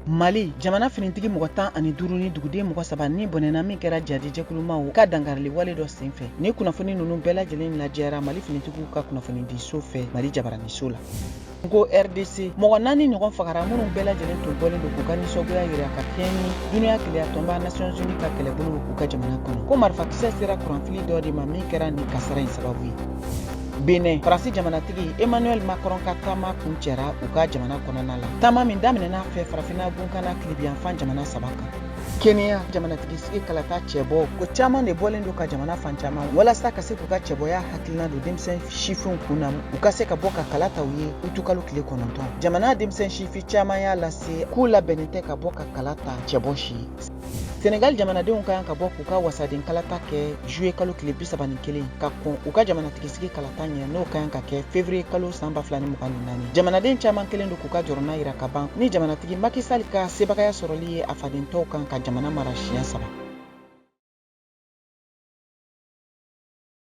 Mali jamana finitigi mɔgɔ 15 ni duguden mɔgɔ 3 ni bɔnɛna min kɛra jadi jɛkulumaw ka dankarili wale dɔ senfɛ. Ni kunnafoni ninnu bɛɛ lajɛlen lajɛyara Mali finitigiw ka kunnafonidiso fɛ Mali jabaraniso la. Ko RDC mɔgɔ 4 ɲɔgɔn fagara minnu bɛɛ lajɛlen tun bɔlen don k'u ka nisɔngoya yira ka kɛɲɛ ni duniya kelenya tɔnba Nations Unies ka kɛlɛbolo u ka jamana kɔnɔ. Ko marifakisɛ sera kuranfili dɔ de ma min kɛra nin kasara in sababu ye. Benin, Faransi jamanatigi Emmanuel Macron ka taama kuncɛra u ka jamana kɔnɔna la. Taama min daminɛna fɛ farafinna gunkanna tilebinyanfan jamana 3 kan. Kenya jamanatigi sigi kalata cɛbɔ ko caman de bɔlen don ka jamana fan caman walasa ka se k'u ka cɛbɔya hakilina don denmisɛn sifinw kun na, u ka se ka bɔ ka kala ta u ye utukalo tile 9. Jamana denmisɛn sifin caman y'a lase k'u labɛnnen tɛ ka bɔ ka kala ta cɛbɔ si ye. Senegal jamanadenw ka kan ka bɔ k'u ka wasaden kalata kɛ juye kalo tile 31 ka kɔn u ka jamanatigisigi kalata ɲɛ, n'o ka kan ka kɛ fevrier kalo san 2024. Jamanaden caman kɛlen don k'u ka jɔrɔna yira ka ban ni jamanatigi Macky Sall ka sebagaya sɔrɔli ye a faden tɔw kan ka jamana mara siɲɛ 3.